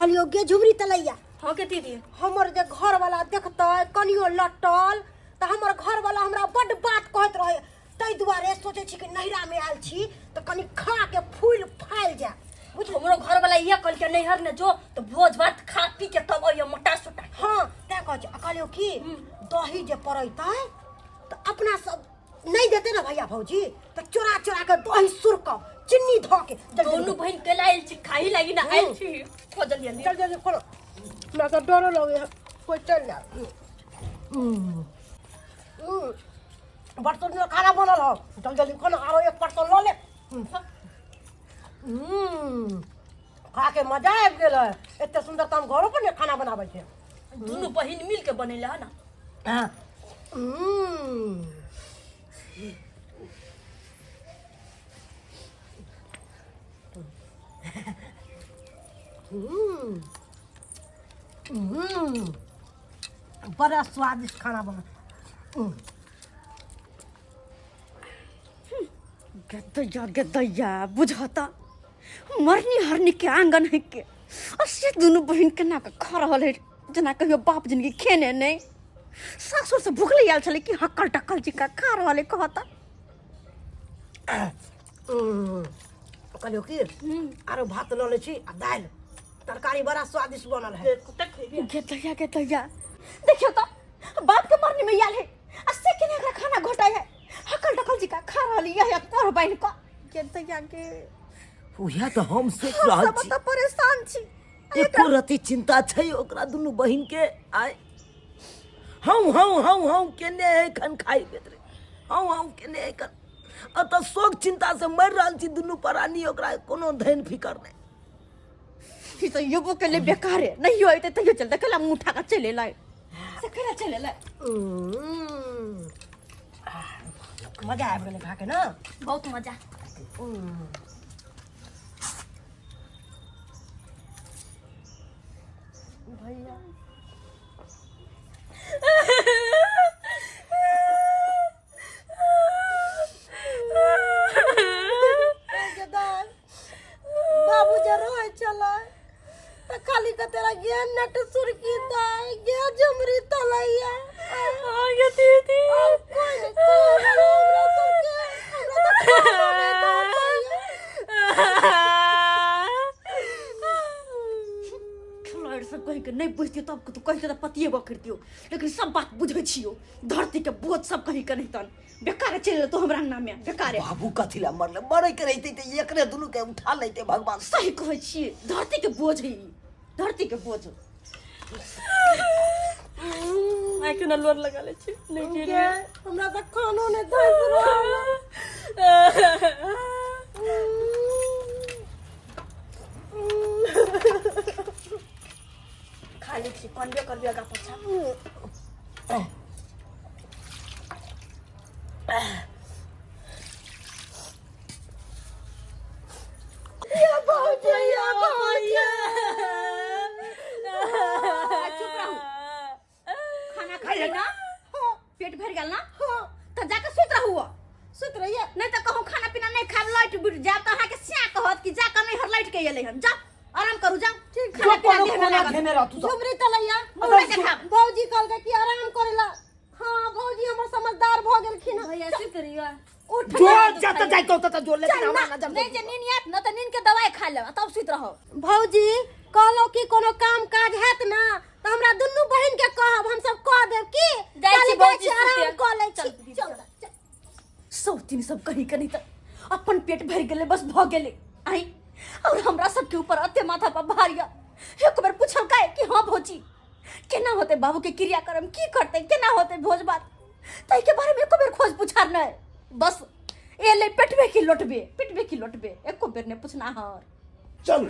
कहलियौ गे झुमरी तलैया। हाँ के दीदी। हमर जे घरवाला देखतै कनियो लटल तऽ हमर घरवाला हमरा बड्ड बात कहैत रहै, ताहि दुआरे सोचै छी कि नैहरामे आयल छी तऽ कनि खा के फूलि फालि जाय, बुझलियै? हमरो घर वाला इहे कहलकै, नैहर ने जो तऽ भोज भात खा पी के तब अइयो मोटा सोटा। हाँ, तैं कहै छी। आ कहलियौ कि दही जे पड़ैतै तऽ अपना सब नहि देतै ने भैया भौजी, तऽ चोरा चोरा के दही सुरकब चिन्नी धऽ के। जल्दी दोनों बहिन केला आयल छी, खाही लागी ना आयल छी। खो जल्दी जल्दी। चल जल्दी खोलो, हमरा तऽ डरो लगैए, कोइ चलि जाय। बड़ सुन्दर खाना बनल हो जल्दी जल्दी खाना आरो एक परसल लऽ ले। खा के मजा आबि गेल है। एते सुन्दर तऽ हम घरो पर नहि खाना बनाबै छियै। दुनू बहिन मिल के बनेले है ना। हाँ। बड़ा स्वादिष्ट खाना बना। गदैया गदैया बुझता मरनी हरनी के आंगन है के आ से दुनू बहिन केना के खा रहल है जेना कहियो बाप जिंदगी खेने नहीं, सासुर से भूखले आयल छलै कि हक्कल टक्कल जी का खा रहल है कहता। कहलियौ कि आरो भात लऽ लै छी आ दालि तरकारी बड़ा स्वादिष्ट बनल है। गदैया गदैया देखियो तो बाप के मरनी में आयल है आ से केना एकरा खाना घोटाय है, हकल टकल जी का खा रहल है कोर बान्हि कऽ। गदैया के उएह तऽ हम सोचि हम रहल सब छी। तऽ परेशान छी। एको रति चिंता छै ओकरा दुनू बहिन के? आय हूँ हूँ हूँ हूँ केने एखन खाइ बेतरे हूँ हूँ केने एखन एतऽ शोक चिंता से मरि रहल छी दुनू प्राणी, ओकरा कोनो धन फिकर नहि। ई तऽ युवो के लिए बेकार है, नहीं होते तैयो चलते कला मुंह उठा के चले लाए से कला चले लाए। मजा आबि गेलै खा के ना? बहुत मजा। भैया बाबू जे रोय छलै तऽ खाली के तेरा गे नट सुरकी दाय गे झुमरी तलैया गे दीदी। और कोई नहीं कोई हमरा सबके हमरा तऽ खानो नहि दऽ दैया। खिलाड़ी सब कहीं के नहीं बुझतियो तब तो कहीं के पतिये बकरतियो, लेकिन सब बात बुझे छियो। धरती के बोझ सब कहीं के नहीं तन बेकार चलि तो हमरा अंगना में बेकार। बाबू कथी ला मरले? मरे के रहिते तऽ एकरे दुनू के उठा लेते भगवान। सही कहै छियै, धरती के बोझ है ई, धरती के बोझ। आँखि ने लोर लगा लै छी नहि गे, हमरा तऽ खानो नहि धैस रहल। खा लै छी, कनबे करबे आगा पाछा। चुप रहू, खाना खा ना पेट भर गेल ना तो जाके सुत रहू, सुत रहिए। नहीं तो कहूँ खाना पीना नहीं खाब लाइट बुझ जाब तो अहाँके स्या कहत कि जा कहीं हर लाइट के एलै हन, जा आराम करू जा। ठीक। खाना पीना देह में कोना लागत। घेने रहतू सब। झुमरी तलैया हमरा के खाब। भौजी कहलकै कि आराम करेला। हाँ भौजी हमर समझदार भऽ गेलखिन हँ। भैया सुत रहिए। उठ जो जत जाय तो तत जो, लेकिन हमरा नजर नहीं जे नींद आयत न तऽ नींद के दवाई खा लेब तब सुति रहब। भौजी कहलहुँ कि कोनो काम काज हैत ना तऽ हमरा दुनू बहिन के कहब, हम सब कह देब की। जाइ छी चल, जाइ भौजी छी, आराम सुते। कऽ लै चल छी। दीदी, चल चल। चल। सब तीन सब कहीं कहीं तक अपन पेट भर गेलै बस भऽ गेलै आई और हमरा सबके ऊपर अते माथा पर भार यऽ। एक बेर पूछलकै कि हाँ भौजी केना होतै बाबू के क्रियाक्रम, की करतै, केना होतै भोज भात, ताहिके बारेमे एको बेर खोज पुछार नहि। बस एलै पेटबे की लोटबे, पेटबे की लोटबे, एको बेर नहि पूछना हर। चलू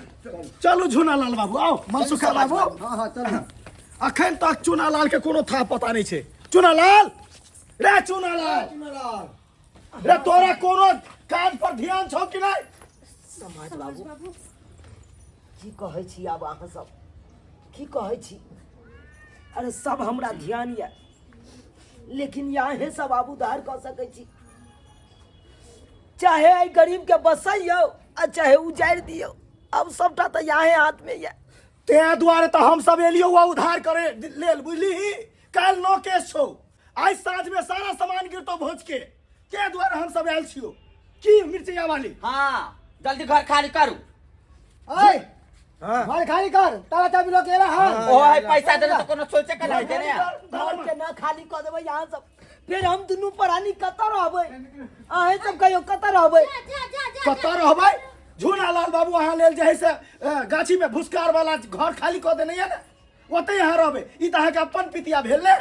चलू झूना लाल बाबू, आओ मनसुखा बाबू। हाँ हाँ चलू। अखन तक चूना लाल के कोनो था पता नहीं छै। चूना लाल रे, चूना लाल चुनालाल रे, तोरा कोनो काज पर ध्यान छौ कि नहीं? समाज बाबू की कहै छी आब अहाँ सब की कहै छी? अरे सब हमरा ध्यान यऽ, लेकिन अहें सब आब उद्धार कऽ सकै छी। चाहे एहि गरीब के बसैयौ आ चाहे उजाड़ि दियौ, आब सबटा तऽ अहें हाथ में यऽ। तें दुआरे तऽ हम सब एलियौ हुआ उधार करे लेल, बुझली? काल्हि नौ केस छौ, आइ साँझ में सारा सामान गिरतो भोज के, तें दुआरे हम सब आयल छियौ। की मिर्चैया वाली? हाँ जल्दी घर खाली करू। ओए हाँ। घर खाली कर, ताला चाबी लऽ के एला हन। ओ है पैसा देने तो कोनो सोचे के नहीं देने। घर के ना खाली कऽ देबै अहाँ सब, फेर हम दुनू प्राणी कतऽ रहबै? अहें सब कहियो कतऽ रहबै? जा जा जा जा। कतऽ रहबै झूना लाल बाबू? अहाँ लेल जे है से गाछी में भुसकार वाला घर खाली कऽ देने यऽ ने, ओतै अहाँ रहबै। ई तऽ अहाँके अपन पितिया भेल ने।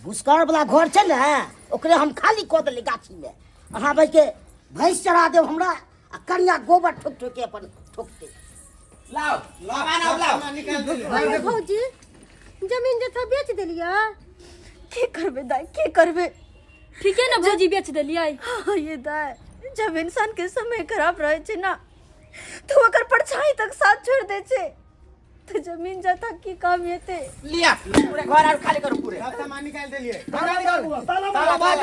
भूसकर वाला घर छै ने, ओकरे हम खाली कऽ देली गाछीमे। अहाँ भाइके भैंस चरा देब हमरा, आ कनिया गोबर ठोक ठोक के अपन ठोकते। लाओ सामान आब लाओ। अरे भौजी, जमीन जथा बेच देलियै? की करबै दाई, की करबै? ठीके ने भौजी, बेच देलियै। हाँ, ये दाई, जब इंसान के समय खराब रहे छै ना तो ओकर परछाई तक साथ छोड़ दे छै, तो जमीन जथा की काम हेतै? लिया पूरे घर आर खाली करू पूरे। सब सामान निकाल देलिए। ताला मार, ताला मार,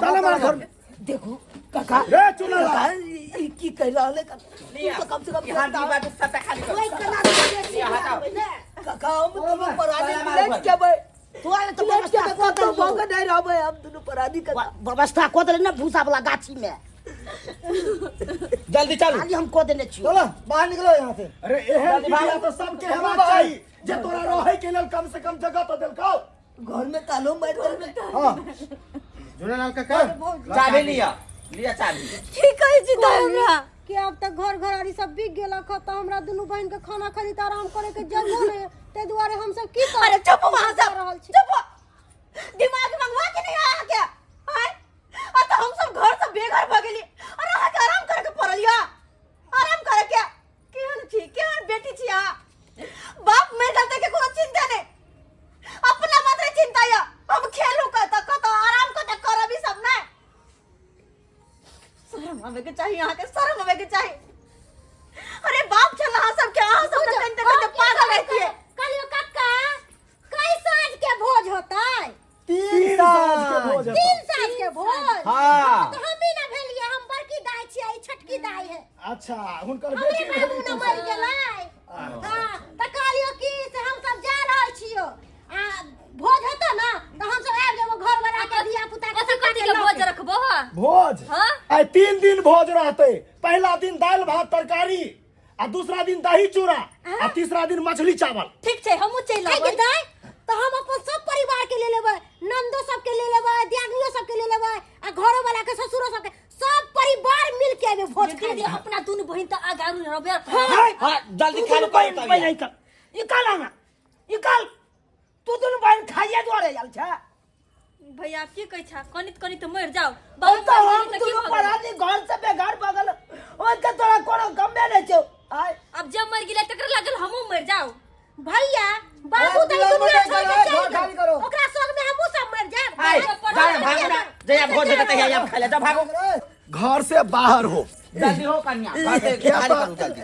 ताला मार घर में। देखू काका। रे चुना लाल। काका, ई की कहि रहल है काका? तू तऽ कम से कम यहाँ डिब्बा के सबटा खाली करू। ओहि कना बेसी हटाओ। ने काका, हम दुनू परानी ताला मार बिलट घर। जेबै। तोरा तऽ बिलट व्यवस्था जेबै, कऽ कतौ देलियौ। भऽ कऽ नहि रहबै हम दुनू परानी काका। व्यवस्था कऽ देले ने भूसा वाला गाछी में। जल्दी चलू। खाली हम कऽ देने छियौ। चलो बाहर निकलो यहाँ से। अरे एहन बिटिया तऽ सबके हेबाक चाही जे तोरा रहै के लेल कम से कम जगह तऽ देलकौ। घर में तालो मारि देलकै। हाँ झूलालाल काका, चाबी लिया, लिया चाबी। की कहै छी दाई हमरा? कि आब तक घर घरारी सब बिक गेलक ह, तऽ हमरा दुनू बहिन के खाना खाली तऽ आराम करे के जगहो नहि, ताहि दुआरे हम सब की करब? अरे चुप वहाँ से, रहल छी। चुप। दिमाग मंगवा के नहीं आया क्या? आय? आ तो हम सब घर से बेघर भ गेली और अहाँ के आराम करे के पड़ल या। आराम करे के केहन छी, केहन बेटी छी अहाँ? बाप मरि गेल के कोनो चिंता नहीं, अपना मात्र चिंता या। हम खेलू कत कत, आराम कत करब, ई सब नहीं। शर्म आवे के चाहिए अहाँ के, शर्म आवे के चाहिए। अरे बाप छल अहाँ सबके, अहाँ सब तऽ कनिते कनिते पागल रहतियै। कहलियो कक्का, कै साँझ के भोज होतै? 3 साँझ के साल। भोज हेतौ। 3 साँझ के भोज? हाँ। तऽ हमही ना भेलियै, हम बड़की दाइ छियै, ई छोटकी दाइ है। अच्छा, हुनकर हमरे बेटी बाबू भेली ने तू मरि सब। गेलै। हाँ, तऽ कहलियो कि से हम सब जा रहल छियो, आ भोज हेतौ ना तऽ हम सब आबि जेबो घर बना के धिया पुता के। कथी कथी के भोज रखबो हा? भोज? हाँ? आइ 3 दिन भोज रहतै। पहला दिन दालि भात तरकारी, आ दूसरा दिन दही चूड़ा, आ तीसरा दिन मछली चावल। ठीक छै, हमहूँ चलि आइ अबै। के दाइ, तऽ हम अपन सब परिवार के ले लेबै, नंदो सबके ले लेबै, दियादनियो सबके ले लेबै, आ घरो वाला के, ससुरो सबके, सब परिवार मिल के एबे भोज खाए। दीदी, अपना दुनू बहिन तऽ आगारू रहबे। हाँ, जल्दी तू खाली दुनू करू बहिन तब। पहिले निकल, निकाल आना, निकाल। तू दुनू बहिन खाइए दुआरे आयल छै। भैया, आप की कहै छा? कनित कनित तऽ मरि जाओ। अब बाबू तऽ मरि हम गेलै तऽ की दुनू भऽ गेलै? परानी घर से बेघर भऽ गेल, ओहिके तोरा कोनो गमे नहि छौ। आय अब जब मरि गेलै तकर लागल हमहूँ मरि जाओ। भैया, बाबू ए, तऽ ई बिलम्ब दुनिया नहि छोड़ के करो, चलि घर खाली गेल। करो। ओकरा संग में हमहूँ सब मरि जायब। आय, जा भागो ना, जहिया भोज हेतै तहिया आब खाइ ले जा, भागो। घर से बाहर हो। जल्दी हो कन्या, घर से क्या खाली बात? करू जल्दी।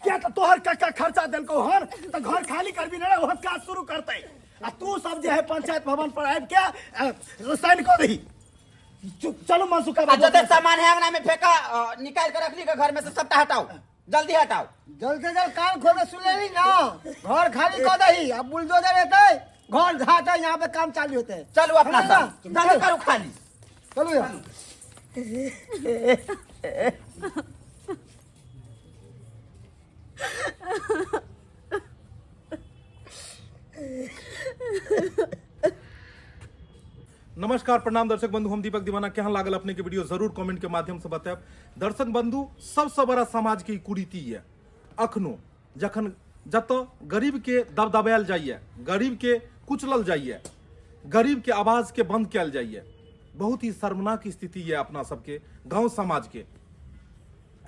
क्या तऽ तोहर कक्का खर्चा देलकौ हन तऽ घर खाली करबी ने, ओहन काज शुरू करतै। आ तू सब जे है पंचायत भवन पर आबि के साइन कऽ दही। चलू मनसुखा आ बाबू। जते सामान है अंगना में फेंका, निकाल के रख ली के घर में से सबटा हटाओ, जल्दी हटाओ। जल्द से जल्द कान खोल के सुन लेली ना, घर खाली कऽ दही। अब बुलडोजर एतै, घर घाट यहाँ पे काम चालू होते। चलू अपना चलू ना। सब जल्दी करू खाली। चलू यहाँ। नमस्कार, प्रणाम दर्शक बंधु, हम दीपक दीवाना। केहन लागल अपने के वीडियो जरूर कमेंट के माध्यम से बतायब। दर्शक बंधु, सबसे बड़ा समाज के ई कुरीति ये अखनो जखन जतऽ गरीब के दबदबायल जाइए, गरीब के कुचलल जाइए, गरीब के आवाज के बंद कयल जाइए, बहुत ही शर्मनाक स्थिति ये अपना सबके गांव समाज के।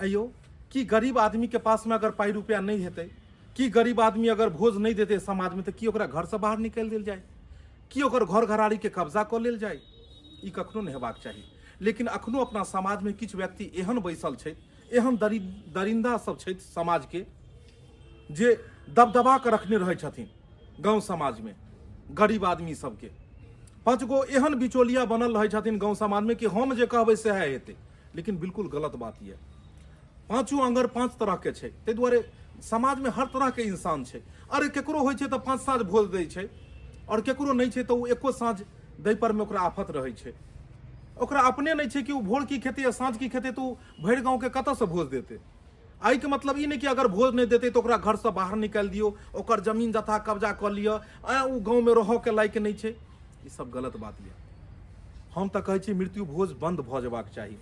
अयो कि गरीब आदमी के पास में अगर पाई रुपया नहीं हेतै, कि गरीब आदमी अगर भोज नहीं देते समाज में, तो की ओकरा घर से बाहर निकालि देल जाए, की ओकर घर घराड़ी के कब्जा कऽ लेल जाए? ई कखनो नहि हेबाक चाही। लेकिन अखनो अपना समाज में किछु व्यक्ति एहन बैसल छथि, एहन दरिंदा सब छथि समाज के, जे दबदबा कऽ रखने रहै छथिन गाँव समाज में गरीब आदमी सबके। 5 गो एहन बिचौलिया बनल रहै छथिन गाँव समाज में कि हम जे कहबै सएह हेतै, लेकिन बिल्कुल गलत बात यऽ। पाँचो आंगर 5 तरह के छै, ताहि दुआरे समाज में हर तरह के इंसान छै। अरे केकरो होइ छै तऽ 5 साँझ भोज दै छै, और केकरो नहि छै तऽ ओ एको साँझ दै पर में ओकरा आफत रहै छै। ओकरा अपने नहि छै कि ओ भोर की खेतै या साँझ की खेतै, तऽ ओ भरि गाँव के कतऽसँ भोज देतै? एहिके मतलब ई नहि कि अगर भोज नहि देतै तऽ ओकरा घरसँ बाहर निकालि दियौ, ओकर जमीन जथा कब्जा कऽ लिअ, आ ओ गाँवमे रहऽके लायक नहि छै। ई सब गलत बात यऽ। हम तऽ कहै छी मृत्यु भोज बन्द भऽ जेबाक चाही।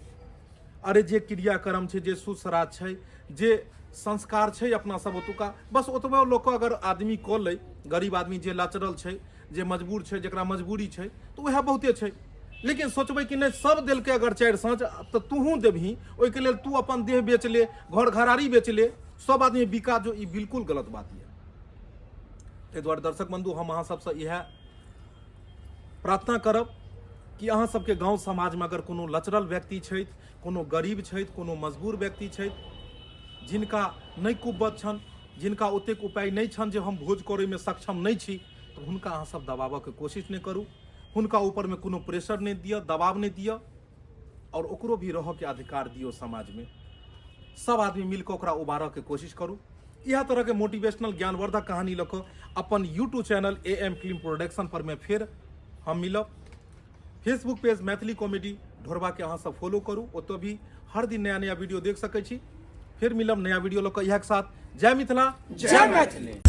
अरे जे क्रियाक्रम छै, जे सुश्राद्ध छै, जे संस्कार छै अपना सब ओतुका, बस ओतबे लोक अगर आदमी कऽ लै, गरीब आदमी जे लचरल छै, जे मजबूर छै, जकरा मजबूरी छै, तऽ उएह बहुते छै। लेकिन सोचबै कि नहि, सब देलकै अगर 4 साँझ तऽ तूहूँ देबही, ओहिके लेल तू अपन देह बेच ले, घर घरारी बेच ले, सब आदमी बिका जो, ई बिल्कुल गलत बात यऽ। ताहि दुआरे दर्शक बंधु, हम अहाँ सबसँ इएह प्रार्थना करब कि अहाँ सबके गाँव समाजमे अगर कोनो लचरल व्यक्ति छथि, कोनो गरीब छथि, कोनो मजबूर व्यक्ति छथि, जिनका नहि कुब्बत छनि, जिनका ओतेक उपाय नहि छनि जे हम भोज करैमे सक्षम नहि छी, तऽ हुनका अहाँ सब दबाबऽके कोशिश नहि करू, हुनका ऊपरमे कोनो प्रेशर नहि दिअ, दबाव नहि दिअ, आओर ओकरो भी रहऽके अधिकार दियौ। समाजमे सब आदमी मिलकऽ ओकरा उबारऽके कोशिश करू। इएह तरहके मोटिवेशनल ज्ञानवर्धक कहानी लऽ कऽ अपन YouTube channel A M film production पर मे फेर हम मिलब। फेसबुक पेज मैथिली कॉमेडी ढोरबा के अहाँ सब फॉलो करू, ओतऽ भी हर दिन नया नया वीडियो देख सकै छी। फेर मिलब नया वीडियो लऽ कऽ इएह के साथ। जय मिथिला, जय मैथिली।